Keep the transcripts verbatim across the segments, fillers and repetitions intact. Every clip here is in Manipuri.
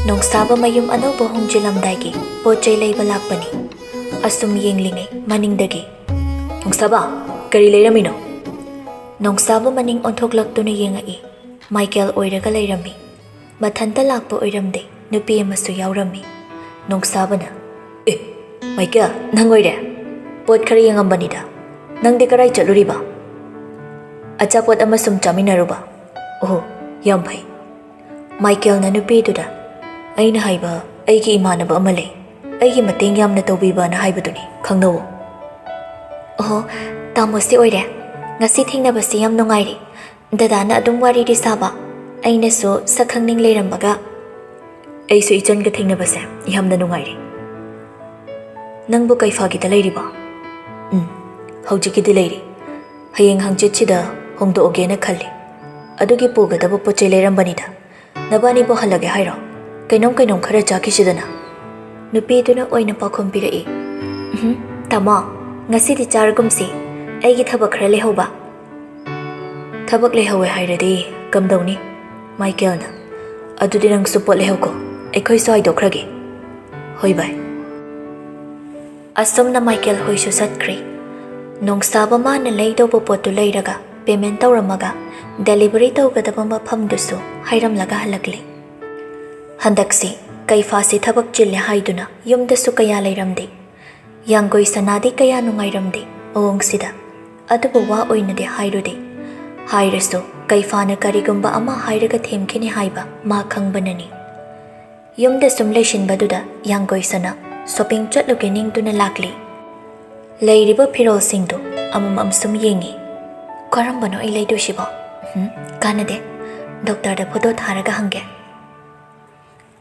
ꯅꯣꯡꯁꯥꯕ ꯃꯌꯨꯝ ꯑꯅꯧꯕ ꯍꯣꯡꯖꯤꯜꯂꯝꯗꯥꯏꯒꯤ ꯄꯣꯠ ꯆꯩ ꯂꯩꯕ ꯂꯥꯛꯄꯅꯤ꯫ ꯑꯁꯨꯝ ꯌꯦꯡꯂꯤꯉꯩ ꯃꯅꯤꯡꯗꯒꯤ, "ꯅꯣꯡꯁꯥꯕ, ꯀꯔꯤ ꯂꯩꯔꯝꯃꯤꯅꯣ?" ꯅꯣꯡꯁꯥꯕ ꯃꯅꯤꯡ ꯑꯣꯟꯊꯣꯛꯂꯛꯇꯨꯅ ꯌꯦꯡꯉꯛꯏ꯫ ꯃꯥꯏꯀꯦꯜ ꯑꯣꯏꯔꯒ ꯂꯩꯔꯝꯃꯤ꯫ ꯃꯊꯟꯇ ꯂꯥꯛꯄ ꯑꯣꯏꯔꯝꯗꯦ, ꯅꯨꯄꯤ ꯑꯃꯁꯨ ꯌꯥꯎꯔꯝꯃꯤ꯫ ꯅꯣꯡꯁꯥꯕꯅ, "ꯑꯦ, ꯃꯥꯏꯀꯦꯜ, ꯅꯪ ꯑꯣꯏꯔꯦ? ꯄꯣꯠ ꯈꯔ ꯌꯦꯡꯉꯝꯕꯅꯤꯗ꯫ ꯅꯪꯗꯤ ꯀꯔꯥꯏ ꯆꯠꯂꯨꯔꯤꯕ?" "ꯑꯆꯥꯄꯣꯠ ꯑꯃ ꯁꯨꯝ ꯆꯥꯃꯤꯟꯅꯔꯨꯕ꯫" "ꯑꯣꯍꯣ, ꯌꯥꯝ ꯐꯩ꯫" ꯃꯥꯏꯀꯦꯜꯅ ꯅꯨꯄꯤꯗꯨꯗ, "ꯑꯩꯅ ꯍꯥꯏꯕ ꯑꯩꯒꯤ ꯏꯃꯥꯟꯅꯕ ꯑꯃ ꯂꯩ, ꯑꯩꯒꯤ ꯃꯇꯦꯡ ꯌꯥꯝꯅ ꯇꯧꯕꯤꯕꯅ ꯍꯥꯏꯕꯗꯨꯅꯤ, ꯈꯪꯅꯧꯋꯣ꯫" "ꯑꯣꯍꯣ, ꯇꯥꯃꯣꯁꯤ ꯑꯣꯏꯔꯦ꯫ ꯉꯁꯤ ꯊꯦꯡꯅꯕꯁꯤ ꯌꯥꯝ ꯅꯨꯡꯉꯥꯏꯔꯦ꯫ ꯗꯗꯥꯅ ꯑꯗꯨꯝ ꯋꯥꯔꯤꯗꯤ ꯁꯥꯕ, ꯑꯩꯅꯁꯨ ꯁꯛ ꯈꯪꯅꯤꯡ ꯂꯩꯔꯝꯕꯒ꯫" "ꯑꯩꯁꯨ ꯏꯆꯟꯒ ꯊꯦꯡꯅꯕꯁꯦ ꯌꯥꯝꯅ ꯅꯨꯡꯉꯥꯏꯔꯦ꯫ ꯅꯪꯕꯨ ꯀꯩꯐꯥꯒꯤꯗ ꯂꯩꯔꯤꯕꯣ?" "ꯎꯝ, ꯍꯧꯖꯤꯛꯀꯤꯗꯤ ꯂꯩꯔꯤ꯫ ꯍꯌꯦꯡ ꯍꯪꯆꯤꯠꯁꯤꯗ ꯍꯣꯡꯗꯣꯛꯑꯒꯦꯅ ꯈꯜꯂꯤ꯫ ꯑꯗꯨꯒꯤ ꯄꯨꯒꯗꯕ ꯄꯣꯠ ꯆꯩ ꯂꯩꯔꯝꯕꯅꯤꯗ꯫ ꯅꯕꯥꯅꯤꯕꯨ ꯍꯜꯂꯒꯦ ꯍꯥꯏꯔꯣ? ꯀꯩꯅꯣꯝ ꯀꯩꯅꯣꯝ ꯈꯔ ꯆꯥꯈꯤꯁꯤꯗꯅ꯫" ꯅꯨꯄꯤꯗꯨꯅ ꯑꯣꯏꯅ ꯄꯥꯎꯈꯨꯝ ꯄꯤꯔꯛꯏ꯫ "ꯎꯝꯍꯨꯝ, ꯇꯥꯃꯣ, ꯉꯁꯤꯗꯤ ꯆꯥꯔꯒꯨꯝꯁꯤ꯫ ꯑꯩꯒꯤ ꯊꯕꯛ ꯈꯔ ꯂꯩꯍꯧꯕ꯫" "ꯊꯕꯛ ꯂꯩꯍꯧꯋꯦ ꯍꯥꯏꯔꯗꯤ ꯀꯝꯗꯧꯅꯤ?" ꯃꯥꯏꯀꯦꯜꯅ, "ꯑꯗꯨꯗꯤ ꯅꯪꯁꯨ ꯄꯣꯠ ꯂꯩꯍꯧꯀꯣ, ꯑꯩꯈꯣꯏꯁꯨ ꯍꯥꯏꯗꯣꯛꯈ꯭ꯔꯒꯦ꯫" "ꯍꯣꯏ ꯚꯥꯏ꯫" ꯑꯁꯨꯝꯅ ꯃꯥꯏꯀꯦꯜ ꯍꯣꯏꯁꯨ ꯆꯠꯈ꯭ꯔꯦ꯫ ꯅꯣꯡꯁꯥꯕ ꯃꯥꯅ ꯂꯩꯗꯧꯕ ꯄꯣꯠꯇꯨ ꯂꯩꯔꯒ ꯄꯦꯃꯦꯟ ꯇꯧꯔꯝꯃꯒ ꯗꯦꯂꯤꯚꯔꯤ ꯇꯧꯒꯗꯕ ꯃꯐꯝꯗꯨꯁꯨ ꯍꯥꯏꯔꯝꯂꯒ ꯍꯜꯂꯛꯂꯦ꯫ ꯍꯟꯗꯛꯁꯤ ꯀꯩꯐꯥꯁꯤ ꯊꯕꯛ ꯆꯤꯜꯂꯦ ꯍꯥꯏꯗꯨꯅ ꯌꯨꯝꯗꯁꯨ ꯀꯌꯥ ꯂꯩꯔꯝꯗꯦ꯫ ꯌꯥꯡꯒꯣꯏ ꯁꯅꯥꯗꯤ ꯀꯌꯥ ꯅꯨꯡꯉꯥꯏꯔꯝꯗꯦ ꯃꯑꯣꯡꯁꯤꯗ꯫ ꯑꯗꯨꯕꯨ ꯋꯥ ꯑꯣꯏꯅꯗꯤ ꯍꯥꯏꯔꯨꯗꯦ꯫ ꯍꯥꯏꯔꯁꯨ ꯀꯩꯐꯥꯅ ꯀꯔꯤꯒꯨꯝꯕ ꯑꯃ ꯍꯥꯏꯔꯒ ꯊꯦꯝꯈꯤꯅꯤ ꯍꯥꯏꯕ ꯃꯥ ꯈꯪꯕꯅꯅꯤ꯫ ꯌꯨꯝꯗ ꯁꯨꯝ ꯂꯩꯁꯤꯟꯕꯗꯨꯗ ꯌꯥꯡꯒꯣꯏ ꯁꯅꯥ ꯁꯣꯄꯤꯡ ꯆꯠꯂꯨꯒꯦ ꯅꯤꯡꯗꯨꯅ ꯂꯥꯛꯂꯤ꯫ ꯂꯩꯔꯤꯕ ꯐꯤꯔꯣꯜꯁꯤꯡꯗꯨ ꯑꯃꯃꯝ ꯁꯨꯝ ꯌꯦꯡꯉꯤ꯫ "ꯀꯔꯝꯕꯅꯣ ꯑꯩ ꯂꯩꯗꯣꯏꯁꯤꯕꯣ? ꯎꯝ, ꯀꯥꯟꯅꯗꯦ꯫ ꯗꯣꯛꯇꯔꯗ ꯐꯣꯇꯣ ꯊꯥꯔꯒ ꯍꯪꯒꯦ꯫"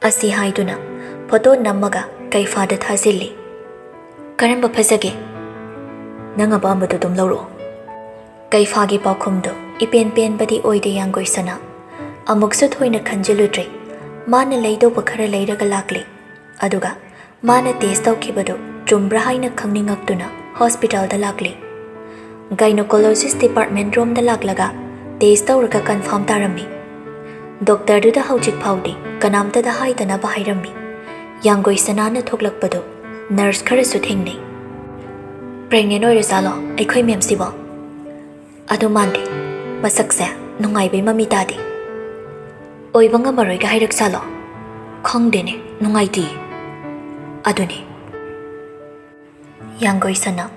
ꯑꯁꯤ ꯍꯥꯏꯗꯨꯅ ꯐꯣꯇꯣ ꯅꯝꯃꯒ ꯀꯩꯐꯥꯗ ꯊꯥꯖꯤꯜꯂꯤ꯫ "ꯀꯔꯝꯕ ꯐꯖꯒꯦ?" "ꯅꯪ ꯑꯄꯥꯝꯕꯗꯨ ꯑꯗꯨꯝ ꯂꯧꯔꯛꯑꯣ꯫" ꯀꯩꯐꯥꯒꯤ ꯄꯥꯎꯈꯨꯝꯗꯨ ꯏꯄꯦꯟ ꯄꯦꯟꯕꯗꯤ ꯑꯣꯏꯗꯦ ꯌꯥꯡꯒꯣꯏ ꯁꯅꯥ꯫ ꯑꯃꯨꯛꯁꯨ ꯊꯣꯏꯅ ꯈꯟꯖꯤꯜꯂꯨꯗ꯭ꯔꯦ꯫ ꯃꯥꯅ ꯂꯩꯗꯧꯕ ꯈꯔ ꯂꯩꯔꯒ ꯂꯥꯛꯂꯤ꯫ ꯑꯗꯨꯒ ꯃꯥꯅ ꯇꯦꯁ ꯇꯧꯈꯤꯕꯗꯨ ꯆꯨꯝꯕ꯭ꯔꯥ ꯍꯥꯏꯅ ꯈꯪꯅꯤꯡꯉꯛꯇꯨꯅ ꯍꯣꯁꯄꯤꯇꯥꯜꯗ ꯂꯥꯛꯂꯤ꯫ ꯒꯥꯏꯅꯣꯀꯣꯂꯣꯖꯤꯁ ꯗꯤꯄꯥꯔꯠꯃꯦꯟ ꯔꯣꯝꯗ ꯂꯥꯛꯂꯒ ꯇꯦꯁ ꯇꯧꯔꯒ ꯀꯟꯐꯥꯔꯝ ꯇꯥꯔꯝꯃꯤ꯫ ꯗꯣꯛꯇꯔꯗꯨꯗ ꯍꯧꯖꯤꯛ ꯐꯥꯎꯗꯤ ꯀꯅꯥꯝꯇꯗ ꯍꯥꯏꯗꯅꯕ ꯍꯥꯏꯔꯝꯃꯤ꯫ ꯌꯥꯡꯒꯣꯏ ꯁꯅꯥꯅ ꯊꯣꯛꯂꯛꯄꯗꯨ ꯅꯔꯁ ꯈꯔꯁꯨ ꯊꯦꯡꯅꯩ꯫ "ꯄ꯭ꯔꯦꯒꯅꯦꯟ ꯑꯣꯏꯔꯖꯥꯠꯂꯣ ꯑꯩꯈꯣꯏ ꯃꯦꯝꯁꯤꯕꯣ?" "ꯑꯗꯨ ꯃꯥꯟꯗꯦ, ꯃꯁꯛꯁꯦ ꯅꯨꯡꯉꯥꯏꯕꯩ ꯃꯃꯤ ꯇꯥꯗꯦ꯫ ꯑꯣꯏꯕ ꯉꯝꯃꯔꯣꯏꯒ ꯍꯥꯏꯔꯛꯆꯥꯠꯂꯣ? ꯈꯪꯗꯦꯅꯦ, ꯅꯨꯡꯉꯥꯏꯇꯦ꯫ ꯑꯗꯨꯅꯤ꯫" ꯌꯥꯡꯒꯣꯏ ꯁꯅꯥ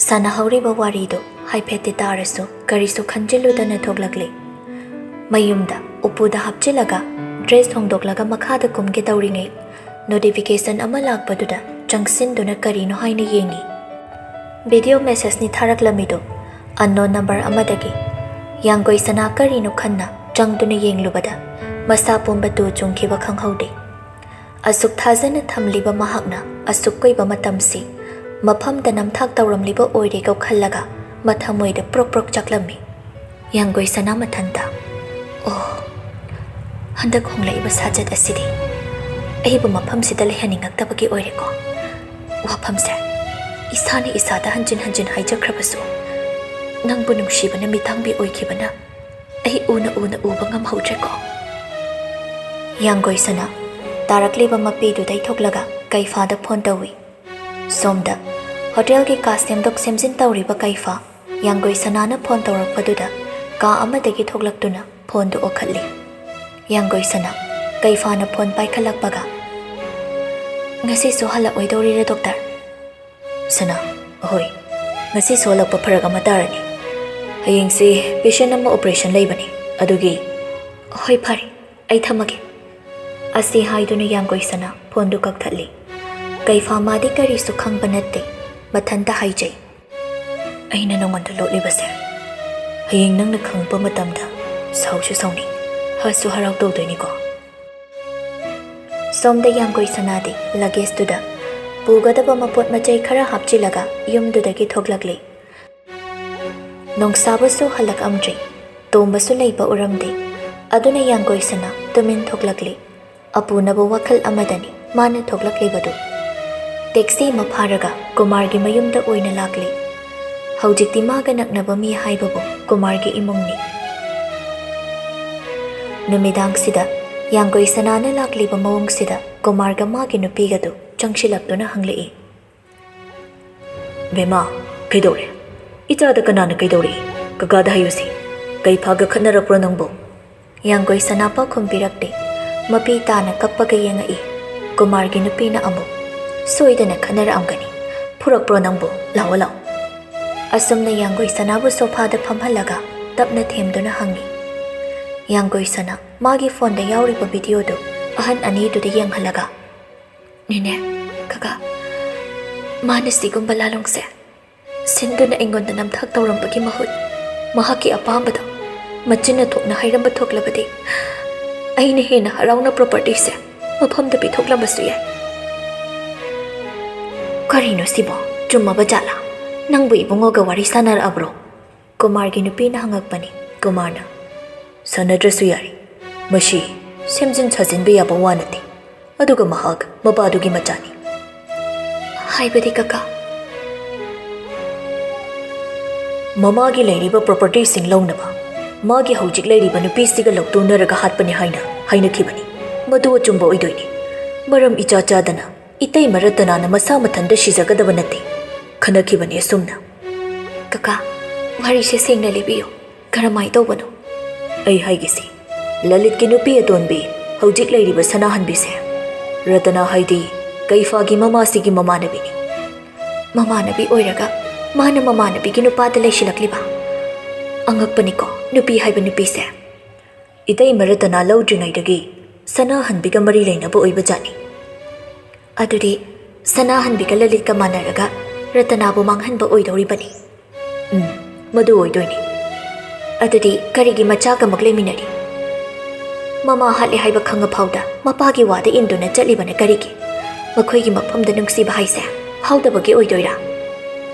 ꯁꯥꯟꯅꯍꯧꯔꯤꯕ ꯋꯥꯔꯤꯗꯨ ꯍꯥꯏꯐꯦꯠꯇꯤ ꯇꯥꯔꯁꯨ ꯀꯔꯤꯁꯨ ꯈꯟꯖꯤꯜꯂꯨꯗꯅ ꯊꯣꯛꯂꯛꯂꯤ꯫ ꯃꯌꯨꯝꯗ ꯎꯄꯨꯗ ꯍꯥꯞꯆꯤꯜꯂꯒ ꯗ꯭ꯔꯦꯁ ꯍꯣꯡꯗꯣꯛꯂꯒ ꯃꯈꯥꯗ ꯀꯨꯝꯒꯦ ꯇꯧꯔꯤꯉꯩ, ꯅꯣꯇꯤꯐꯤꯀꯦꯁꯟ ꯑꯃ ꯂꯥꯛꯄꯗꯨꯗ ꯆꯪꯁꯤꯟꯗꯨꯅ ꯀꯔꯤꯅꯣ ꯍꯥꯏꯅ ꯌꯦꯡꯉꯤ꯫ ꯚꯤꯗꯤꯑꯣ ꯃꯦꯁꯦꯖꯅꯤ ꯊꯥꯔꯛꯂꯝꯃꯤꯗꯨ, ꯑꯟꯅꯣꯟ ꯅꯝꯕꯔ ꯑꯃꯗꯒꯤ꯫ ꯌꯥꯡꯒꯣꯏ ꯁꯅꯥ ꯀꯔꯤꯅꯣ ꯈꯟꯅ ꯆꯪꯗꯨꯅ ꯌꯦꯡꯂꯨꯕꯗ ꯃꯁꯥ ꯄꯨꯝꯕ ꯇꯨ ꯆꯨꯡꯈꯤꯕ ꯈꯪꯍꯧꯗꯦ꯫ ꯑꯁꯨꯛ ꯊꯥꯖꯅ ꯊꯝꯂꯤꯕ ꯃꯍꯥꯛꯅ ꯑꯁꯨꯛ ꯀꯨꯏꯕ ꯃꯇꯝꯁꯤ ꯃꯐꯝꯗ ꯅꯝꯊꯥꯛ ꯇꯧꯔꯝꯂꯤꯕ ꯑꯣꯏꯔꯦꯀꯣ ꯈꯜꯂꯒ ꯃꯊꯃꯣꯏꯗ ꯄ꯭ꯔꯣꯛ ꯄ꯭ꯔꯣꯛ ꯆꯥꯛꯂꯝꯃꯤ꯫ ꯌꯥꯡꯒꯣꯏ ꯁꯅꯥ ꯃꯊꯟꯇ, "ꯑꯣ, ꯍꯟꯗꯛ ꯍꯣꯡꯂꯛꯏꯕ ꯁꯥꯖꯠ ꯑꯁꯤꯗꯤ ꯑꯩꯕꯨ ꯃꯐꯝꯁꯤꯗ ꯂꯩꯍꯟꯅꯤꯡꯉꯛꯇꯕꯒꯤ ꯑꯣꯏꯔꯦꯀꯣ꯫ ꯋꯥꯐꯝꯁꯦ ꯏꯁꯥꯅ ꯏꯁꯥꯗ ꯍꯟꯖꯤꯟ ꯍꯟꯖꯤꯟ ꯍꯥꯏꯖꯈ꯭ꯔꯕꯁꯨ, ꯅꯪꯕꯨ ꯅꯨꯡꯁꯤꯕꯅ ꯃꯤꯇꯥꯡꯕꯤ ꯑꯣꯏꯈꯤꯕꯅ ꯑꯩ ꯎꯅ ꯎꯅ ꯎꯕ ꯉꯝꯍꯧꯗ꯭ꯔꯦꯀꯣ꯫" ꯌꯥꯡꯒꯣꯏ ꯁꯅꯥ ꯇꯥꯔꯛꯂꯤꯕ ꯃꯄꯤꯗꯨꯗꯩ ꯊꯣꯛꯂꯒ ꯀꯩꯐꯥꯗ ꯐꯣꯟ ꯇꯧꯏ꯫ ꯁꯣꯝꯗ ꯍꯣꯇꯦꯜꯒꯤ ꯀꯥ ꯁꯦꯝꯗꯣꯛ ꯁꯦꯝꯖꯤꯟ ꯇꯧꯔꯤꯕ ꯀꯩꯐꯥ ꯌꯥꯡꯒꯣꯏ ꯁꯅꯥꯅ ꯐꯣꯟ ꯇꯧꯔꯛꯄꯗꯨꯗ ꯀꯥ ꯑꯃꯗꯒꯤ ꯊꯣꯛꯂꯛꯇꯨꯅ ꯐꯣꯟꯗꯨ ꯑꯣꯛꯈꯠꯂꯤ꯫ ꯌꯥꯡꯒꯣꯏ ꯁꯅꯥ ꯀꯩꯐꯥꯅ ꯐꯣꯟ ꯄꯥꯏꯈꯠꯂꯛꯄꯒ, "ꯉꯁꯤꯁꯨ ꯍꯜꯂꯛꯑꯣꯏꯗꯧꯔꯤꯔ ꯗꯣꯛꯇꯔ?" "ꯁꯅꯥ, ꯑꯍꯣꯏ, ꯉꯁꯤꯁꯨ ꯍꯜꯂꯛꯄ ꯐꯔꯛ ꯑꯃ ꯇꯥꯔꯅꯤ꯫ ꯍꯌꯦꯡꯁꯤ ꯄꯦꯁꯦꯟ ꯑꯃ ꯑꯣꯄꯔꯦꯁꯟ ꯂꯩꯕꯅꯤ, ꯑꯗꯨꯒꯤ꯫" "ꯍꯣꯏ, ꯐꯔꯦ, ꯑꯩ ꯊꯝꯃꯒꯦ꯫" ꯑꯁꯤ ꯍꯥꯏꯗꯨꯅ ꯌꯥꯡꯒꯣꯏ ꯁꯅꯥ ꯐꯣꯟꯗꯨ ꯀꯛꯊꯠꯂꯤ꯫ ꯀꯩꯐꯥ ꯃꯥꯗꯤ ꯀꯔꯤꯁꯨ ꯈꯪꯕ ꯅꯠꯇꯦ, ꯃꯊꯟꯇ ꯍꯥꯏꯖꯩ, "ꯑꯩꯅ ꯅꯉꯣꯟꯗ ꯂꯣꯠꯂꯤꯕꯁꯦ ꯍꯌꯦꯡ ꯅꯪꯅ ꯈꯪꯉꯛꯄ ꯃꯇꯝꯗ ꯁꯥꯎꯁꯨ ꯁꯥꯎꯅꯤꯡ, ꯍꯔꯥꯎꯁꯨ ꯍꯔꯥꯎ ꯇꯧꯗꯣꯏꯅꯤꯀꯣ꯫" ꯁꯣꯝꯗ ꯌꯥꯡꯒꯣꯏ ꯁꯅꯥꯗꯤ ꯂꯒꯦꯖꯇꯨꯗ ꯄꯨꯒꯗꯕ ꯃꯄꯣꯠ ꯃꯆꯩ ꯈꯔ ꯍꯥꯞꯆꯤꯜꯂꯒ ꯌꯨꯝꯗꯨꯗꯒꯤ ꯊꯣꯛꯂꯛꯂꯤ꯫ ꯅꯣꯡꯁꯥꯕꯁꯨ ꯍꯜꯂꯛꯑꯝꯗ꯭ꯔꯤ, ꯇꯣꯝꯕꯁꯨ ꯂꯩꯕ ꯎꯔꯝꯗꯦ꯫ ꯑꯗꯨꯅ ꯌꯥꯡꯒꯣꯏ ꯁꯅꯥ ꯇꯨꯃꯤꯟ ꯊꯣꯛꯂꯛꯂꯤ꯫ ꯑꯄꯨꯅꯕ ꯋꯥꯈꯜ ꯑꯃꯗꯅꯤ ꯃꯥꯅ ꯊꯣꯛꯂꯛꯂꯤꯕꯗꯨ꯫ ꯇꯦꯛꯁꯤ ꯑꯃ ꯐꯥꯔꯒ ꯀꯨꯃꯥꯔꯒꯤ ꯃꯌꯨꯝꯗ ꯑꯣꯏꯅ ꯂꯥꯛꯂꯤ꯫ ꯍꯧꯖꯤꯛꯇꯤ ꯃꯥꯒ ꯅꯛꯅꯕ ꯃꯤ ꯍꯥꯏꯕꯕꯨ ꯀꯨꯃꯥꯔꯒꯤ ꯏꯃꯨꯡꯅꯤ꯫ ꯅꯨꯃꯤꯗꯥꯡꯁꯤꯗ ꯌꯥꯡꯒꯣꯏ ꯁꯅꯥꯅ ꯂꯥꯛꯂꯤꯕ ꯃꯑꯣꯡꯁꯤꯗ ꯀꯨꯃꯥꯔꯒ ꯃꯥꯒꯤ ꯅꯨꯄꯤꯒꯗꯨ ꯆꯪꯁꯤꯜꯂꯛꯇꯨꯅ ꯍꯪꯂꯛꯏ꯫ "ꯕꯦꯃꯥ, ꯀꯩꯗꯧꯔꯦ? ꯏꯆꯥꯗ ꯀꯅꯥꯅ ꯀꯩꯗꯧꯔꯛꯏ? ꯀꯀꯥꯗ ꯍꯥꯏꯌꯨꯁꯤ꯫ ꯀꯩ ꯐꯥꯒ ꯈꯠꯅꯔꯛꯄ꯭ꯔꯣ ꯅꯪꯕꯨ?" ꯌꯥꯡꯒꯣꯏ ꯁꯅꯥ ꯄꯥꯎꯈꯨꯝ ꯄꯤꯔꯛꯇꯦ꯫ ꯃꯄꯤ ꯇꯥꯅ ꯀꯞꯄꯒ ꯌꯦꯡꯉꯛꯏ꯫ ꯀꯨꯃꯥꯔꯒꯤ ꯅꯨꯄꯤꯅ ꯑꯃꯨꯛ, "ꯁꯣꯏꯗꯅ ꯈꯠꯅꯔꯛꯑꯝꯒꯅꯤ꯫ ꯐꯨꯔꯛꯄ꯭ꯔꯣ ꯅꯪꯕꯨ? ꯂꯥꯛꯑꯣ, ꯂꯥꯛꯑꯣ꯫" ꯑꯁꯨꯝꯅ ꯌꯥꯡꯒꯣꯏ ꯁꯅꯥꯕꯨ ꯁꯣꯐꯥꯗ ꯐꯝꯍꯜꯂꯒ ꯇꯞꯅ ꯊꯦꯝꯗꯨꯅ ꯍꯪꯉꯤ꯫ ꯌꯥꯡꯒꯣꯏ ꯁꯅꯥ ꯃꯥꯒꯤ ꯐꯣꯟꯗ ꯌꯥꯎꯔꯤꯕ ꯚꯤꯗꯤꯑꯣꯗꯨ ꯑꯍꯟ ꯑꯅꯤꯗꯨꯗ ꯌꯦꯡꯍꯜꯂꯒ, "ꯅꯦꯅꯦ, ꯀꯀꯥ, ꯃꯥꯅ ꯁꯤꯒꯨꯝꯕ ꯂꯥꯂꯣꯡꯁꯦ ꯁꯤꯟꯗꯨꯅ ꯑꯩꯉꯣꯟꯗ ꯅꯝꯊꯥꯛ ꯇꯧꯔꯝꯕꯒꯤ ꯃꯍꯨꯠ, ꯃꯍꯥꯛꯀꯤ ꯑꯄꯥꯝꯕꯗꯣ ꯃꯆꯤꯟꯅ ꯊꯣꯛꯅ ꯍꯥꯏꯔꯝꯕ ꯊꯣꯛꯂꯕꯗꯤ, ꯑꯩꯅ ꯍꯦꯟꯅ ꯍꯔꯥꯎꯅ ꯄ꯭ꯔꯣꯄꯔꯇꯤꯁꯦ ꯃꯐꯝꯗ ꯄꯤꯊꯣꯛꯂꯝꯕꯁꯨ ꯌꯥꯏ꯫" "ꯀꯔꯤꯅꯣ ꯁꯤꯕꯣ? ꯆꯨꯝꯃꯕ ꯖꯥꯠꯂꯥ? ꯅꯪꯕꯨ ꯏꯕꯨꯡꯉꯣꯒ ꯋꯥꯔꯤ ꯁꯥꯟꯅꯔꯛꯑꯕ꯭ꯔꯣ?" ꯀꯨꯃꯥꯔꯒꯤ ꯅꯨꯄꯤꯅ ꯍꯪꯉꯛꯄꯅꯤ꯫ ꯀꯨꯃꯥꯔꯅ, "ꯁꯥꯟꯅꯗ꯭ꯔꯁꯨ ꯌꯥꯔꯦ꯫ ꯃꯁꯤ ꯁꯦꯝꯖꯤꯟ ꯁꯥꯖꯤꯟꯕ ꯌꯥꯕ ꯋꯥ ꯅꯠꯇꯦ꯫ ꯑꯗꯨꯒ ꯃꯍꯥꯛ ꯃꯄꯥꯗꯨꯒꯤ ꯃꯆꯥꯅꯤ꯫" "ꯍꯥꯏꯕꯗꯤ ꯀꯀꯥ?" "ꯃꯃꯥꯒꯤ ꯂꯩꯔꯤꯕ ꯄ꯭ꯔꯣꯄꯔꯇꯤꯁꯤꯡ ꯂꯧꯅꯕ ꯃꯥꯒꯤ ꯍꯧꯖꯤꯛ ꯂꯩꯔꯤꯕ ꯅꯨꯄꯤꯁꯤꯒ ꯂꯧꯇꯨꯅꯔꯒ ꯍꯥꯠꯄꯅꯤ ꯍꯥꯏꯅ ꯍꯥꯏꯅꯈꯤꯕꯅꯤ꯫ ꯃꯗꯨ ꯑꯆꯨꯝꯕ ꯑꯣꯏꯗꯣꯏꯅꯤ꯫ ꯃꯔꯝ ꯏꯆꯥ ꯆꯥꯗꯅ ꯏꯇꯩꯃ ꯔꯇꯅꯥꯅ ꯃꯁꯥ ꯃꯊꯟꯇ ꯁꯤꯖꯒꯗꯕ ꯅꯠꯇꯦ꯫ ꯈꯟꯅꯈꯤꯕꯅꯤ ꯑꯁꯨꯝꯅ꯫" "ꯀꯀꯥ, ꯋꯥꯔꯤꯁꯦ ꯁꯦꯡꯅ ꯂꯤꯕꯤꯌꯨ꯫ ꯀꯔꯝꯍꯥꯏ ꯇꯧꯕꯅꯣ?" "ꯑꯩ ꯍꯥꯏꯒꯦꯁꯦ, ꯂꯂꯤꯠꯀꯤ ꯅꯨꯄꯤ ꯑꯇꯣꯟꯕꯤ, ꯍꯧꯖꯤꯛ ꯂꯩꯔꯤꯕ ꯁꯅꯥꯍꯟꯕꯤꯁꯦ, ꯔꯇꯅꯥ ꯍꯥꯏꯗꯤ ꯀꯩꯐꯥꯒꯤ ꯃꯃꯥꯁꯤꯒꯤ ꯃꯃꯥꯟꯅꯕꯤꯅꯤ꯫" "ꯃꯃꯥꯟꯅꯕꯤ ꯑꯣꯏꯔꯒ ꯃꯥꯅ ꯃꯃꯥꯟꯅꯕꯤꯒꯤ ꯅꯨꯄꯥꯗ ꯂꯩꯁꯤꯜꯂꯛꯂꯤꯕ? ꯑꯉꯛꯄꯅꯤꯀꯣ ꯅꯨꯄꯤ ꯍꯥꯏꯕ ꯅꯨꯄꯤꯁꯦ꯫" "ꯏꯇꯩꯃ ꯔꯇꯅꯥ ꯂꯧꯗ꯭ꯔꯤꯉꯩꯗꯒꯤ ꯁꯅꯥꯍꯟꯕꯤꯒ ꯃꯔꯤ ꯂꯩꯅꯕ ꯑꯣꯏꯕ ꯖꯥꯠꯅꯤ꯫" "ꯑꯗꯨꯗꯤ ꯁꯅꯥꯍꯟꯕꯤꯒ ꯂꯂꯤꯠꯀ ꯃꯥꯟꯅꯔꯒ ꯔꯇꯅꯥꯕꯨ ꯃꯥꯡꯍꯟꯕ ꯑꯣꯏꯗꯧꯔꯤꯕꯅꯤ꯫" "ꯎꯝ, ꯃꯗꯨ ꯑꯣꯏꯗꯣꯏꯅꯤ꯫" "ꯑꯗꯨꯗꯤ ꯀꯔꯤꯒꯤ ꯃꯆꯥꯒꯃꯛ ꯂꯩꯃꯤꯟꯅꯔꯤ?" "ꯃꯃꯥ ꯍꯥꯠꯂꯦ ꯍꯥꯏꯕ ꯈꯪꯉ ꯐꯥꯎꯗ ꯃꯄꯥꯒꯤ ꯋꯥꯗ ꯏꯟꯗꯨꯅ ꯆꯠꯂꯤꯕꯅ ꯀꯔꯤꯒꯤ? ꯃꯈꯣꯏꯒꯤ ꯃꯐꯝꯗ ꯅꯨꯡꯁꯤꯕ ꯍꯥꯏꯁꯦ ꯐꯥꯎꯗꯕꯒꯤ ꯑꯣꯏꯗꯣꯏꯔꯥ?"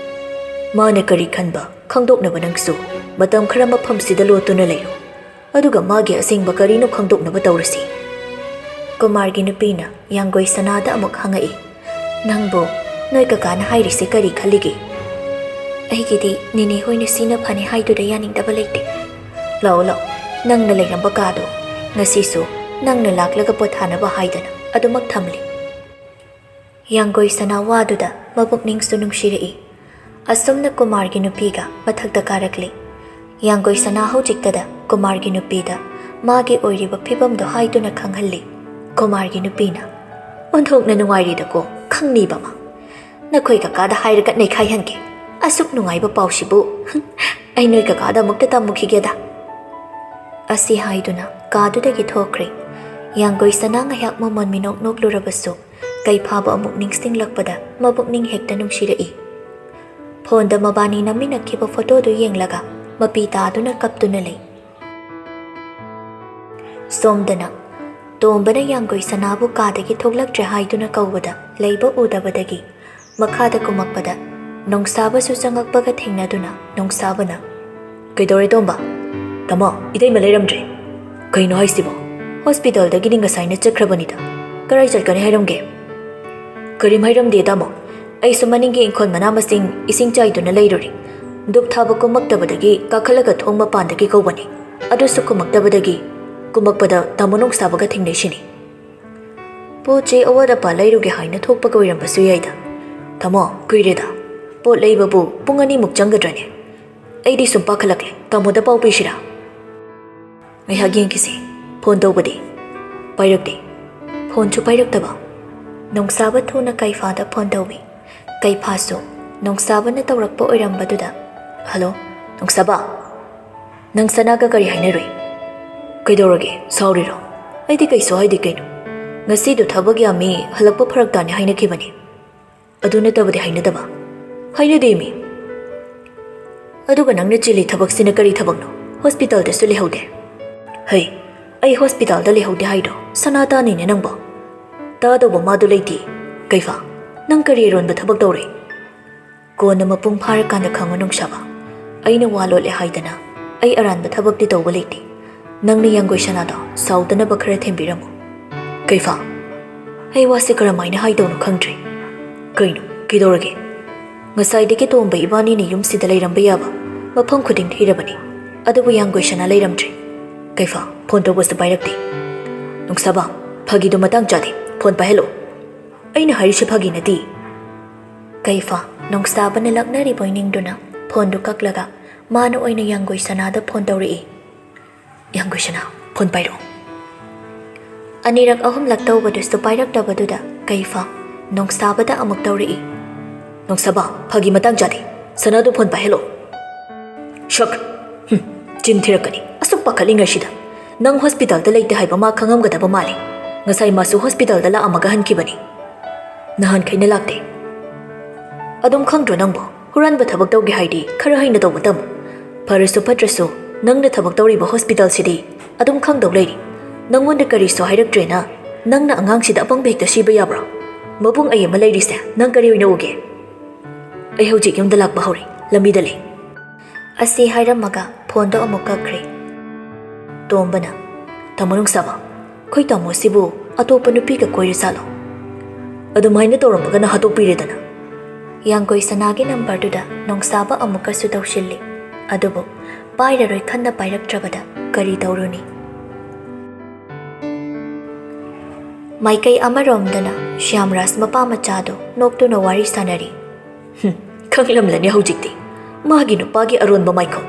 "ꯃꯥꯅ ꯀꯔꯤ ꯈꯟꯕ ꯈꯪꯗꯣꯛꯅꯕ ꯅꯪꯁꯨ ꯃꯇꯝ ꯈꯔ ꯃꯐꯝꯁꯤꯗ ꯂꯣꯠꯇꯨꯅ ꯂꯩꯌꯨ꯫ ꯑꯗꯨꯒ ꯃꯥꯒꯤ ꯑꯁꯦꯡꯕ ꯀꯔꯤꯅꯣ ꯈꯪꯗꯣꯛꯅꯕ ꯇꯧꯔꯁꯤ꯫" ꯀꯨꯃꯥꯔꯒꯤ ꯅꯨꯄꯤꯅ ꯌꯥꯡꯒꯣꯏ ꯁꯅꯥꯗ ꯑꯃꯨꯛ ꯍꯪꯉꯛꯏ, "ꯅꯪꯕꯨ ꯅꯣꯏ ꯀꯀꯥꯅ ꯍꯥꯏꯔꯤꯁꯦ ꯀꯔꯤ ꯈꯜꯂꯤꯒꯦ?" "ꯑꯩꯒꯤꯗꯤ ꯅꯦꯅꯦ ꯍꯣꯏꯅ ꯁꯤꯅ ꯐꯅꯤ ꯍꯥꯏꯗꯨꯗ ꯌꯥꯅꯤꯡꯗꯕ ꯂꯩꯇꯦ꯫" "ꯂꯥꯛꯑꯣ, ꯂꯥꯛꯑꯣ, ꯅꯪꯅ ꯂꯩꯔꯝꯕ ꯀꯥꯗꯣ ꯉꯁꯤꯁꯨ ꯅꯪꯅ ꯂꯥꯛꯂꯒ ꯄꯣꯊꯥꯅꯕ ꯍꯥꯏꯗꯅ ꯑꯗꯨꯃꯛ ꯊꯝꯂꯤ꯫ ꯌꯥꯡꯒꯣꯏ ꯁꯅꯥ ꯋꯥꯗꯨꯗ ꯃꯕꯨꯛꯅꯤꯡꯁꯨ ꯅꯨꯡꯁꯤꯔꯛꯏ꯫ ꯑꯁꯨꯝꯅ ꯀꯨꯃꯥꯔꯒꯤ ꯅꯨꯄꯤꯒ ꯃꯊꯛꯇ ꯀꯥꯔꯛꯂꯤ꯫ ꯌꯥꯡꯒꯣꯏ ꯁꯅꯥ ꯍꯧꯖꯤꯛꯇꯗ ꯀꯨꯃꯥꯔꯒꯤ ꯅꯨꯄꯤꯗ ꯃꯥꯒꯤ ꯑꯣꯏꯔꯤꯕ ꯐꯤꯕꯝꯗꯣ ꯍꯥꯏꯗꯨꯅ ꯈꯪꯍꯜꯂꯤ꯫ ꯀꯨꯃꯥꯔꯒꯤ ꯅꯨꯄꯤꯅ, "ꯑꯣꯟꯊꯣꯛꯅ ꯅꯨꯡꯉꯥꯏꯔꯤꯗꯀꯣ, ꯈꯪꯅꯤꯕ ꯑꯃ꯫ ꯅꯈꯣꯏ ꯀꯀꯥꯗ ꯍꯥꯏꯔꯒ ꯅꯩꯈꯥꯏꯍꯟꯒꯦ꯫ ꯑꯁꯨꯛ ꯅꯨꯡꯉꯥꯏꯕ ꯄꯥꯎꯁꯤꯕꯨ ꯑꯩ ꯅꯣꯏ ꯀꯀꯥꯗ ꯑꯃꯨꯛꯇ ꯇꯝꯃꯨꯈꯤꯒꯦꯗ"꯫ ꯑꯁꯤ ꯍꯥꯏꯗꯨꯅ ꯀꯥꯗꯨꯗꯒꯤ ꯊꯣꯛꯈ꯭ꯔꯦ꯫ ꯌꯥꯡꯒꯣꯏ ꯁꯅꯥ ꯉꯥꯏꯍꯥꯛ ꯃꯃꯣꯟ ꯃꯤꯅꯣꯛ ꯅꯣꯛꯂꯨꯔꯕꯁꯨ, ꯀꯩꯐꯥꯕ ꯑꯃꯨꯛ ꯅꯤꯡꯁꯤꯡꯂꯛꯄꯗ ꯃꯕꯨꯛꯅꯤꯡ ꯍꯦꯛꯇ ꯅꯨꯡꯁꯤꯔꯛꯏ꯫ ꯐꯣꯟꯗ ꯃꯕꯥꯅꯤ ꯅꯝꯃꯤꯟꯅꯈꯤꯕ ꯐꯣꯇꯣꯗꯨ ꯌꯦꯡꯂꯒ ꯃꯄꯤ ꯇꯥꯗꯨꯅ ꯀꯞꯇꯨꯅ ꯂꯩ꯫ ꯁꯣꯝꯗꯅ ꯇꯣꯝꯕꯅ ꯌꯥꯡꯒꯣꯏ ꯁꯅꯥꯕꯨ ꯀꯥꯗꯒꯤ ꯊꯣꯛꯂꯛꯇ꯭ꯔꯦ ꯍꯥꯏꯗꯨꯅ ꯀꯧꯕꯗ ꯂꯩꯕ ꯎꯗꯕꯗꯒꯤ ꯃꯈꯥꯗ ꯀꯨꯝꯃꯛꯄꯗ ꯅꯣꯡꯁꯥꯕꯁꯨ ꯆꯪꯉꯛꯄꯒ ꯊꯦꯡꯅꯗꯨꯅ ꯅꯣꯡꯁꯥꯕꯅ, "ꯀꯩꯗꯧꯔꯦ ꯇꯣꯝꯕ?" "ꯇꯥꯃꯣ, ꯏꯇꯩꯃ ꯂꯩꯔꯝꯗ꯭ꯔꯦ"꯫ "ꯀꯩꯅꯣ ꯍꯥꯏꯁꯤꯕꯣ? ꯍꯣꯁꯄꯤꯇꯥꯜꯗꯒꯤꯗꯤ ꯉꯁꯥꯏꯅ ꯆꯠꯈ꯭ꯔꯕꯅꯤꯗ꯫ ꯀꯔꯥꯏ ꯆꯠꯀꯅꯤ ꯍꯥꯏꯔꯝꯒꯦ?" "ꯀꯔꯤꯝ ꯍꯥꯏꯔꯝꯗꯦ ꯇꯥꯃꯣ꯫ ꯑꯩꯁꯨ ꯃꯅꯤꯡꯒꯤ ꯏꯪꯈꯣꯜ ꯃꯅꯥ ꯃꯁꯤꯡ ꯏꯁꯤꯡ ꯆꯥꯏꯗꯨꯅ ꯂꯩꯔꯨꯔꯦ꯫ ꯙꯨꯞ ꯊꯥꯕ ꯀꯨꯝꯃꯛꯇꯕꯗꯒꯤ ꯀꯥꯈꯠꯂꯒ ꯊꯣꯡ ꯃꯄꯥꯟꯗꯒꯤ ꯀꯧꯕꯅꯤ꯫ ꯑꯗꯨꯁꯨ ꯀꯨꯝꯃꯛꯇꯕꯗꯒꯤ ꯀꯨꯝꯃꯛꯄꯗ ꯇꯥꯃꯣ ꯅꯣꯡꯁꯥꯕꯒ ꯊꯦꯡꯅꯩꯁꯤꯅꯤ"꯫ "ꯄꯣꯠ ꯆꯩ ꯑꯋꯥꯠ ꯑꯄꯥ ꯂꯩꯔꯨꯒꯦ ꯍꯥꯏꯅ ꯊꯣꯛꯄꯒ ꯑꯣꯏꯔꯝꯕꯁꯨ ꯌꯥꯏꯗ"꯫ "ꯇꯥꯃꯣ, ꯀꯨꯏꯔꯦꯗ꯫ ꯄꯣꯠ ꯂꯩꯕꯕꯨ ꯄꯨꯡ ꯑꯅꯤꯃꯨꯛ ꯆꯪꯒꯗ꯭ꯔꯅꯦ? ꯑꯩꯗꯤ ꯁꯨꯝ ꯄꯥꯈꯠꯂꯛꯂꯦ꯫ ꯇꯥꯃꯣꯗ ꯄꯥꯎ ꯄꯤꯁꯤꯔꯥ?" "ꯉꯥꯏꯍꯥꯛ ꯌꯦꯡꯈꯤꯁꯤ꯫ ꯐꯣꯟ ꯇꯧꯕꯗꯤ?" ꯄꯥꯏꯔꯛꯇꯦ꯫ ꯐꯣꯟꯁꯨ ꯄꯥꯏꯔꯛꯇꯕ꯫ ꯅꯣꯡꯁꯥꯕ ꯊꯨꯅ ꯀꯩꯐꯥꯗ ꯐꯣꯟ ꯇꯧꯏ꯫ ꯀꯩꯐꯥꯁꯨ ꯅꯣꯡꯁꯥꯕꯅ ꯇꯧꯔꯛꯄ ꯑꯣꯏꯔꯝꯕꯗꯨꯗ, "ꯍꯜꯂꯣ, ꯅꯣꯡꯁꯥꯕ? ꯅꯪ ꯁꯅꯥꯒ ꯀꯔꯤ ꯍꯥꯏꯅꯔꯨꯏ? ꯀꯩꯗꯧꯔꯒꯦ? ꯁꯥꯎꯔꯤꯔꯣ?" "ꯑꯩꯗꯤ ꯀꯩꯁꯨ ꯍꯥꯏꯗꯦ ꯀꯩꯅꯣ꯫ ꯉꯁꯤꯗꯣ ꯊꯕꯛ ꯌꯥꯝꯃꯤ, ꯍꯜꯂꯛꯄ ꯐꯔꯛ ꯇꯥꯅꯤ ꯍꯥꯏꯅꯈꯤꯕꯅꯤ꯫ ꯑꯗꯨ ꯅꯠꯇꯕꯗꯤ ꯍꯥꯏꯅꯗꯕ?" "ꯍꯥꯏꯅꯗꯦ ꯃꯤ꯫ ꯑꯗꯨꯒ ꯅꯪꯅ ꯆꯤꯜꯂꯤ ꯊꯕꯛꯁꯤꯅ ꯀꯔꯤ ꯊꯕꯛꯅꯣ? ꯍꯣꯁꯄꯤꯇꯥꯜꯗꯁꯨ ꯂꯩꯍꯧꯗꯦ"꯫ "ꯍꯩ, ꯑꯩ ꯍꯣꯁꯄꯤꯇꯥꯜꯗ ꯂꯩꯍꯧꯗꯦ ꯍꯥꯏꯗꯣ ꯁꯅꯥ ꯇꯥꯅꯤꯅꯦ ꯅꯪꯕꯣ꯫ ꯇꯥꯗꯧꯕ ꯃꯥꯗꯣ ꯂꯩꯇꯦ꯫ ꯀꯩꯐꯥ, ꯅꯪ ꯀꯔꯤ ꯑꯔꯣꯟꯕ ꯊꯕꯛ ꯇꯧꯔꯦ?" "ꯀꯣꯟꯅ ꯃꯄꯨꯡ ꯐꯥꯔꯀꯥꯟꯗ ꯈꯪꯉꯨ ꯅꯣꯡꯁꯥꯕ꯫ ꯑꯩꯅ ꯋꯥ ꯂꯣꯠꯂꯦ ꯍꯥꯏꯗꯅ ꯑꯩ ꯑꯔꯥꯟꯕ ꯊꯕꯛꯇꯤ ꯇꯧꯕ ꯂꯩꯇꯦ꯫ ꯅꯪꯅ ꯌꯥꯡꯒꯣꯏ ꯁꯅꯥꯗꯣ ꯁꯥꯎꯗꯅꯕ ꯈꯔ ꯊꯦꯝꯕꯤꯔꯝꯃꯨ"꯫ "ꯀꯩꯐꯥ, ꯑꯩ ꯋꯥꯁꯦ ꯀꯔꯝꯍꯥꯏꯅ ꯍꯥꯏꯗꯧꯅꯣ ꯈꯪꯗ꯭ꯔꯦ꯫ ꯀꯩꯅꯣ, ꯀꯩꯗꯧꯔꯒꯦ? ꯉꯁꯥꯏꯗꯒꯤ ꯇꯣꯝꯕ ꯏꯕꯥꯅꯤꯅ ꯌꯨꯝꯁꯤꯗ ꯂꯩꯔꯝꯕ ꯌꯥꯕ ꯃꯐꯝ ꯈꯨꯗꯤꯡ ꯊꯤꯔꯕꯅꯤ, ꯑꯗꯨꯕꯨ ꯌꯥꯡꯒꯣꯏ ꯁꯅꯥ ꯂꯩꯔꯝꯗ꯭ꯔꯦ꯫ ꯀꯩꯐꯥ, ꯐꯣꯟ ꯇꯧꯕꯁꯨ ꯄꯥꯏꯔꯛꯇꯦ꯫ ꯅꯣꯡꯁꯥꯕ, ꯐꯥꯒꯤꯗꯣ ꯃꯇꯥꯡ ꯆꯥꯗꯦ, ꯐꯣꯟ ꯄꯥꯏꯍꯜꯂꯣ꯫ ꯑꯩꯅ ꯍꯥꯏꯔꯤꯁꯦ ꯐꯥꯒꯤ ꯅꯠꯇꯦ꯫ ꯀꯩꯐꯥ, ꯅꯣꯡꯁꯥꯕꯅ ꯂꯛꯅꯔꯤꯕꯣꯏ ꯅꯤꯡꯗꯨꯅ ꯐꯣꯟꯗꯨ ꯀꯛꯂꯒ ꯃꯥꯅ ꯑꯣꯏꯅ ꯌꯥꯡꯒꯣꯏ ꯁꯅꯥꯗ ꯐꯣꯟ ꯇꯧꯔꯛꯏ꯫ ꯌꯥꯡꯒꯣꯏ ꯁꯅꯥ, ꯐꯣꯟ ꯄꯥꯏꯔꯛꯑꯣ꯫ ꯑꯅꯤꯔꯛ ꯑꯍꯨꯝꯂꯛ ꯇꯧꯕꯗꯨꯁꯨ ꯄꯥꯏꯔꯛꯇꯕꯗꯨꯗ ꯀꯩꯐꯥ ꯅꯣꯡꯁꯥꯕꯗ ꯑꯃꯨꯛ ꯇꯧꯔꯛꯏ꯫ ꯅꯣꯡꯁꯥꯕ, ꯐꯥꯒꯤ ꯃꯇꯥꯡ ꯆꯥꯗꯦ꯫ ꯁꯅꯥꯗꯨ ꯐꯣꯟ ꯄꯥꯏꯍꯜꯂꯣ꯫ ꯁꯛ! ꯍꯨꯝ, ꯆꯤꯟ ꯊꯤꯔꯛꯀꯅꯤ꯫ ꯑꯁꯨꯛ ꯄꯥꯈꯠꯂꯤꯉꯩꯁꯤꯗ꯫ ꯅꯪ ꯍꯣꯁꯄꯤꯇꯥꯜꯗ ꯂꯩꯇꯦ ꯍꯥꯏꯕ ꯃꯥ ꯈꯪꯉꯝꯒꯗꯕ ꯃꯥꯜꯂꯤ꯫ ꯉꯁꯥꯏ ꯃꯥꯁꯨ ꯍꯣꯁꯄꯤꯇꯥꯜꯗ ꯂꯥꯛꯑꯝꯃꯒ ꯍꯟꯈꯤꯕꯅꯤ꯫ ꯅꯍꯥꯟꯈꯩꯅ ꯂꯥꯛꯇꯦ꯫ ꯑꯗꯨꯝ ꯈꯪꯗ꯭ꯔꯣ ꯅꯪꯕꯨ? ꯍꯨꯔꯥꯟꯕ ꯊꯕꯛ ꯇꯧꯒꯦ ꯍꯥꯏꯗꯤ ꯈꯔ ꯍꯩꯅ ꯇꯧꯕ ꯇꯝꯃꯨ꯫ ꯐꯔꯁꯨ ꯐꯠꯇ꯭ꯔꯁꯨ ꯅꯪꯅ ꯊꯕꯛ ꯇꯧꯔꯤꯕ ꯍꯣꯁꯄꯤꯇꯥꯜꯁꯤꯗꯤ ꯑꯗꯨꯝ ꯈꯪꯗꯧ ꯂꯩꯔꯤ꯫ ꯅꯪꯉꯣꯟꯗ ꯀꯔꯤꯁꯨ ꯍꯥꯏꯔꯛꯇ꯭ꯔꯦꯅ ꯅꯪꯅ ꯑꯉꯥꯡꯁꯤꯗ ꯑꯄꯪꯕ ꯍꯦꯛꯇ ꯁꯤꯕ ꯌꯥꯕ꯭ꯔꯣ? ꯃꯕꯨꯡ ꯑꯩ ꯑꯃ ꯂꯩꯔꯤꯁꯦ ꯅꯪ ꯀꯔꯤ ꯑꯣꯏꯅ ꯎꯒꯦ? ꯑꯩ ꯍꯧꯖꯤꯛ ꯌꯨꯝꯗ ꯂꯥꯛꯄ ꯍꯧꯔꯦ, ꯂꯝꯕꯤꯗ ꯂꯩ꯫ ꯑꯁꯤ ꯍꯥꯏꯔꯝꯃꯒ ꯐꯣꯟꯗꯣ ꯑꯃꯨꯛ ꯀꯛꯈ꯭ꯔꯦ꯫ ꯇꯣꯝꯕꯅ, "ꯇꯥꯃꯣ ꯅꯣꯡꯁꯥꯕ, ꯑꯩꯈꯣꯏ ꯇꯥꯃꯣꯁꯤꯕꯨ ꯑꯇꯣꯞꯄ ꯅꯨꯄꯤꯒ ꯀꯣꯏꯔ ꯖꯥꯠꯂꯣ? ꯑꯗꯨꯃꯥꯏꯅ ꯇꯧꯔꯝꯃꯒꯅ ꯍꯥꯠꯇꯣꯛꯄꯤꯔꯦꯗꯅ꯫" ꯌꯥꯡꯒꯣꯏ ꯁꯅꯥꯒꯤ ꯅꯝꯕꯔꯗꯨꯗ ꯅꯣꯡꯁꯥꯕ ꯑꯃꯨꯛꯀꯁꯨ ꯇꯧꯁꯤꯜꯂꯤ꯫ ꯑꯗꯨꯕꯨ ꯄꯥꯏꯔꯔꯣꯏ ꯈꯟꯅ ꯄꯥꯏꯔꯛꯇ꯭ꯔꯕꯗ ꯀꯔꯤ ꯇꯧꯔꯨꯅꯤ? ꯃꯥꯏꯀꯩ ꯑꯃꯔꯣꯝꯗꯅ ꯁ꯭ꯌꯥꯝꯔꯥꯖ ꯃꯄꯥ ꯃꯆꯥꯗꯨ ꯅꯣꯛꯇꯨꯅ ꯋꯥꯔꯤ ꯁꯥꯟꯅꯔꯤ꯫ "ꯍꯨꯝ, ꯈꯪꯂꯝꯂꯅꯤ ꯍꯧꯖꯤꯛꯇꯤ ꯃꯥꯒꯤ ꯅꯨꯄꯥꯒꯤ ꯑꯔꯣꯟꯕ ꯃꯥꯏꯈꯨꯝ꯫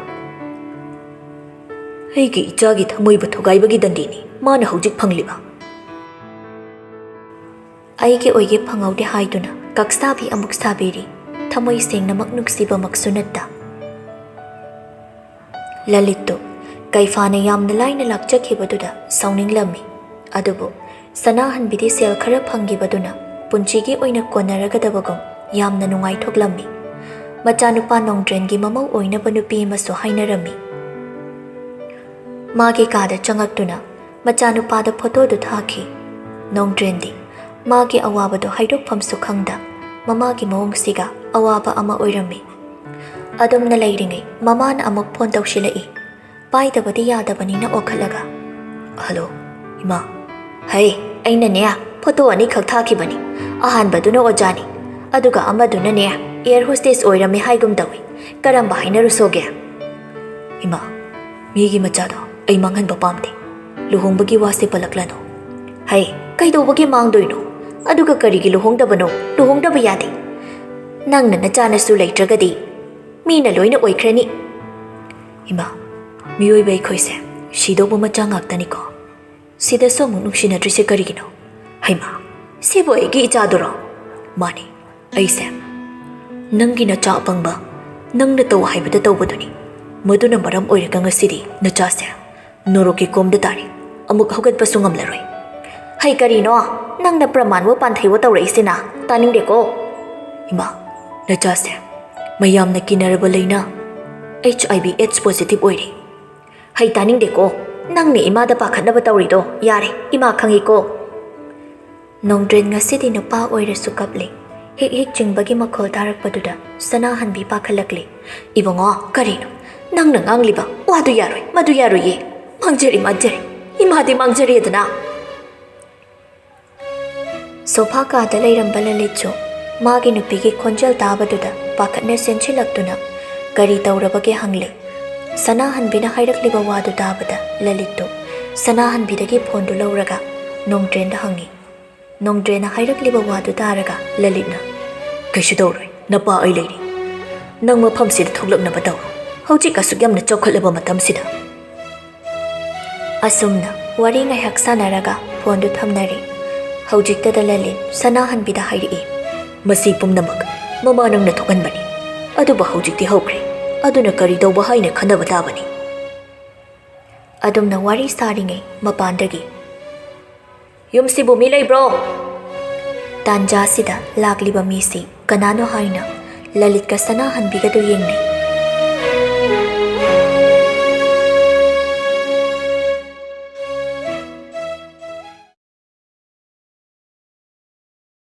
ꯑꯩꯒꯤ ꯏꯆꯥꯒꯤ ꯊꯃꯣꯏꯕꯨ ꯊꯨꯒꯥꯏꯕꯒꯤ ꯗꯟꯗꯤꯅꯤ ꯃꯥꯅ ꯍꯧꯖꯤꯛ ꯐꯪꯂꯤꯕ꯫" ꯑꯩꯒꯤ ꯑꯣꯏꯒꯦ ꯐꯪꯍꯧꯗꯦ ꯍꯥꯏꯗꯨꯅ ꯀꯛꯁꯥꯕꯤ ꯑꯃꯨꯛ ꯁꯥꯕꯤꯔꯤ꯫ ꯊꯃꯣꯏ ꯁꯦꯡꯅꯃꯛ ꯅꯨꯡꯁꯤꯕꯃꯛꯁꯨ ꯅꯠꯇ꯫ ꯂꯂꯤꯠꯇꯨ ꯀꯩꯐꯥꯅ ꯌꯥꯝꯅ ꯂꯥꯏꯅ ꯂꯥꯛꯆꯈꯤꯕꯗꯨꯗ ꯁꯥꯎꯅꯤꯡꯂꯝꯃꯤ꯫ ꯑꯗꯨꯕꯨ ꯁꯅꯥꯍꯟꯕꯤꯗꯤ ꯁꯦꯜ ꯈꯔ ꯐꯪꯈꯤꯕꯗꯨꯅ ꯄꯨꯟꯁꯤꯒꯤ ꯑꯣꯏꯅ ꯀꯣꯟꯅꯔꯒꯗꯕꯒꯨꯝ ꯌꯥꯝꯅ ꯅꯨꯡꯉꯥꯏꯊꯣꯛꯂꯝꯃꯤ꯫ ꯃꯆꯥꯅꯨꯄꯥ ꯅꯣꯡꯗ꯭ꯔꯦꯟꯒꯤ ꯃꯃꯧ ꯑꯣꯏꯅꯕ ꯅꯨꯄꯤ ꯑꯃꯁꯨ ꯍꯥꯏꯅꯔꯝꯃꯤ꯫ ꯃꯥꯒꯤ ꯀꯥꯗ ꯆꯪꯉꯛꯇꯨꯅ ꯃꯆꯥꯅꯨꯄꯥꯗ ꯐꯣꯇꯣꯗꯨ ꯊꯥꯈꯤ꯫ ꯅꯣꯡꯗ꯭ꯔꯦꯟꯗꯤ ꯃꯥꯒꯤ ꯑꯋꯥꯕꯗꯨ ꯍꯥꯏꯗꯣꯛꯐꯝꯁꯨ ꯈꯪꯗ ꯃꯃꯥꯒꯤ ꯃꯑꯣꯡꯁꯤꯒ ꯑꯋꯥꯕ ꯑꯃ ꯑꯣꯏꯔꯝꯃꯤ꯫ ꯑꯗꯨꯝꯅ ꯂꯩꯔꯤꯉꯩ ꯃꯃꯥꯅ ꯑꯃꯨꯛ ꯐꯣꯟ ꯇꯧꯁꯤꯜꯂꯛꯏ꯫ ꯄꯥꯏꯗꯕꯗꯤ ꯌꯥꯗꯕꯅꯤꯅ ꯑꯣꯈꯠꯂꯒ, "ꯍꯜꯂꯣ, ꯏꯃꯥ꯫" "ꯍꯩ, ꯑꯩꯅꯅꯦ ꯐꯣꯇꯣ ꯑꯅꯤꯈꯛ ꯊꯥꯈꯤꯕꯅꯤ꯫ ꯑꯍꯥꯟꯕꯗꯨꯅ ꯑꯣꯖꯥꯅꯤ, ꯑꯗꯨꯒ ꯑꯃꯗꯨꯅꯅꯦ ꯑꯦꯌꯔ ꯍꯣꯁꯇꯦꯁ ꯑꯣꯏꯔꯝꯃꯤ ꯍꯥꯏꯒꯨꯝ ꯇꯧꯏ꯫ ꯀꯔꯝꯕ ꯍꯥꯏꯅꯔꯨꯁꯣꯒꯦ?" "ꯏꯃꯥ, ꯃꯤꯒꯤ ꯃꯆꯥꯗꯣ ꯑꯩ ꯃꯥꯡꯍꯟꯕ ꯄꯥꯝꯗꯦ꯫ ꯂꯨꯍꯣꯡꯕꯒꯤ ꯋꯥꯁꯦ ꯄꯜꯂꯛꯂꯅꯨ꯫ ꯍꯩ, ꯀꯩꯗꯧꯕꯒꯤ ꯃꯥꯡꯗꯣꯏꯅꯣ? ꯑꯗꯨꯒ ꯀꯔꯤꯒꯤ ꯂꯨꯍꯣꯡꯗꯕꯅꯣ? ꯂꯨꯍꯣꯡꯗꯕ ꯌꯥꯗꯦ꯫ ꯅꯪꯅ ꯅꯆꯥꯅꯁꯨ ꯂꯩꯇ꯭ꯔꯒꯗꯤ ꯃꯤꯅ ꯂꯣꯏꯅ ꯑꯣꯏꯈ꯭ꯔꯅꯤ꯫ ꯏꯃꯥ, ꯃꯤꯑꯣꯏꯕ ꯑꯩꯈꯣꯏꯁꯦ ꯁꯤꯗꯧꯕ ꯃꯆꯥ ꯉꯥꯛꯇꯅꯤꯀꯣ꯫ ꯁꯤꯗꯁꯨ ꯑꯃꯨꯛ ꯅꯨꯡꯁꯤꯅꯗ꯭ꯔꯤꯁꯦ ꯀꯔꯤꯒꯤꯅꯣ? ꯍꯩꯃꯥ, ꯁꯤꯕꯨ ꯑꯩꯒꯤ ꯏꯆꯥꯗꯨꯔꯣ? ꯃꯥꯅꯤ, ꯑꯩꯁꯦ ꯅꯪꯒꯤ ꯅꯆꯥ ꯑꯄꯪꯕ, ꯅꯪꯅ ꯇꯧ ꯍꯥꯏꯕꯗ ꯇꯧꯕꯗꯨꯅꯤ꯫ ꯃꯗꯨꯅ ꯃꯔꯝ ꯑꯣꯏꯔꯒ ꯉꯁꯤꯗꯤ ꯅꯆꯥꯁꯦ ꯅꯣꯔꯣꯛꯀꯤ ꯀꯣꯝꯗ ꯇꯥꯔꯤ꯫ ꯑꯃꯨꯛ ꯍꯧꯒꯠꯄꯁꯨ ꯉꯝꯂꯔꯣꯏ꯫ ꯍꯩ, ꯀꯔꯤꯅꯣ? ꯅꯪꯅ ꯄ꯭ꯔꯃꯥꯟꯕꯨ ꯄꯥꯟꯊꯩꯋꯣ ꯇꯧꯔꯛꯏꯁꯤꯅ? ꯇꯥꯅꯤꯡꯗꯦꯀꯣ꯫ ꯏꯃꯥ, ꯅꯆꯥꯁꯦ ꯃꯌꯥꯝꯅ ꯀꯤꯅꯔꯕ ꯂꯩꯅꯥ H I V AIDS positive ꯑꯣꯏꯔꯦ꯫ ꯍꯩ, ꯇꯥꯅꯤꯡꯗꯦꯀꯣ꯫ ꯅꯪꯅ ꯏꯃꯥꯗ ꯄꯥꯈꯠꯅꯕ ꯇꯧꯔꯤꯗꯣ꯫ ꯌꯥꯔꯦ, ꯏꯃꯥ ꯈꯪꯉꯤꯀꯣ꯫ ꯅꯣꯡꯗ꯭ꯔꯦꯟ ꯉꯁꯤꯗꯤ ꯅꯨꯄꯥ ꯑꯣꯏꯔꯁꯨ ꯀꯞꯂꯦ꯫ ꯍꯤꯛ ꯍꯤꯛ ꯆꯤꯡꯕꯒꯤ ꯃꯈꯣꯜ ꯇꯥꯔꯛꯄꯗꯨꯗ ꯁꯅꯥꯍꯟꯕꯤ ꯄꯥꯈꯠꯂꯛꯂꯦ꯫ "ꯏꯕꯨꯡꯉꯣ, ꯀꯔꯤꯅꯣ? ꯅꯪꯅ ꯉꯥꯡꯂꯤꯕ ꯋꯥꯗꯨ ꯌꯥꯔꯣꯏ, ꯃꯗꯨ ꯌꯥꯔꯣꯏꯌꯦ꯫ ꯃꯥꯡꯖꯔꯦ, ꯃꯥꯡꯖꯔꯦ꯫ ꯏꯃꯥꯗꯤ ꯃꯥꯡꯖꯔꯦꯗꯅ꯫" ꯁꯣꯐꯥ ꯀꯥꯗ ꯂꯩꯔꯝꯕ ꯂꯂꯤꯠꯁꯨ ꯃꯥꯒꯤ ꯅꯨꯄꯤꯒꯤ ꯈꯣꯟꯖꯦꯜ ꯇꯥꯕꯗꯨꯗ ꯄꯥꯈꯠꯅ ꯆꯦꯟꯁꯤꯜꯂꯛꯇꯨꯅ ꯀꯔꯤ ꯇꯧꯔꯕꯒꯦ ꯍꯪꯂꯦ꯫ ꯁꯅꯥꯍꯟꯕꯤꯅ ꯍꯥꯏꯔꯛꯂꯤꯕ ꯋꯥꯗꯨ ꯇꯥꯕꯗ ꯂꯂꯤꯠꯇꯨ ꯁꯅꯥꯍꯟꯕꯤꯗꯒꯤ ꯐꯣꯟꯗꯨ ꯂꯧꯔꯒ ꯅꯣꯡꯗ꯭ꯔꯦꯟꯗ ꯍꯪꯉꯤ꯫ ꯅꯣꯡꯗ꯭ꯔꯦꯟꯅ ꯍꯥꯏꯔꯛꯂꯤꯕ ꯋꯥꯗꯨ ꯇꯥꯔꯒ ꯂꯂꯤꯠꯅ, "ꯀꯩꯁꯨ ꯇꯧꯔꯣꯏ, ꯅꯄꯥ ꯑꯩ ꯂꯩꯔꯤ꯫ ꯅꯪ ꯃꯐꯝꯁꯤꯗ ꯊꯣꯛꯂꯛꯅꯕ ꯇꯧꯔꯣ, ꯍꯧꯖꯤꯛ ꯑꯁꯨꯛ ꯌꯥꯝꯅ ꯆꯥꯎꯈꯠꯂꯕ ꯃꯇꯝꯁꯤꯗ꯫" ꯑꯁꯨꯝꯅ ꯋꯥꯔꯤ ꯉꯥꯏꯍꯥꯛ ꯁꯥꯟꯅꯔꯒ ꯐꯣꯟꯗꯨ ꯊꯝꯅꯔꯦ꯫ ꯍꯧꯖꯤꯛꯇꯗ ꯂꯂꯤꯠ ꯁꯅꯥꯍꯟꯕꯤꯗ ꯍꯥꯏꯔꯛꯏ, "ꯃꯁꯤ ꯄꯨꯝꯅꯃꯛ ꯃꯃꯥ ꯅꯪꯅ ꯊꯣꯛꯍꯟꯕꯅꯤ꯫ ꯑꯗꯨꯕꯨ ꯍꯧꯖꯤꯛꯇꯤ ꯍꯧꯈ꯭ꯔꯦ, ꯑꯗꯨꯅ ꯀꯔꯤ ꯇꯧꯕ ꯍꯥꯏꯅ ꯈꯟꯅꯕ ꯇꯥꯕꯅꯤ꯫" ꯑꯗꯨꯝꯅ ꯋꯥꯔꯤ ꯁꯥꯔꯤꯉꯩ ꯃꯄꯥꯟꯗꯒꯤ, "ꯌꯨꯝꯁꯤꯕꯨ ꯃꯤ ꯂꯩꯕ꯭ꯔꯣ?" ꯇꯥꯟꯖꯥꯁꯤꯗ ꯂꯥꯛꯂꯤꯕ ꯃꯤꯁꯤ ꯀꯅꯥꯅꯣ ꯍꯥꯏꯅ ꯂꯂꯤꯠꯀ ꯁꯅꯥꯍꯟꯕꯤꯒꯗꯨ ꯌꯦꯡꯅꯩ꯫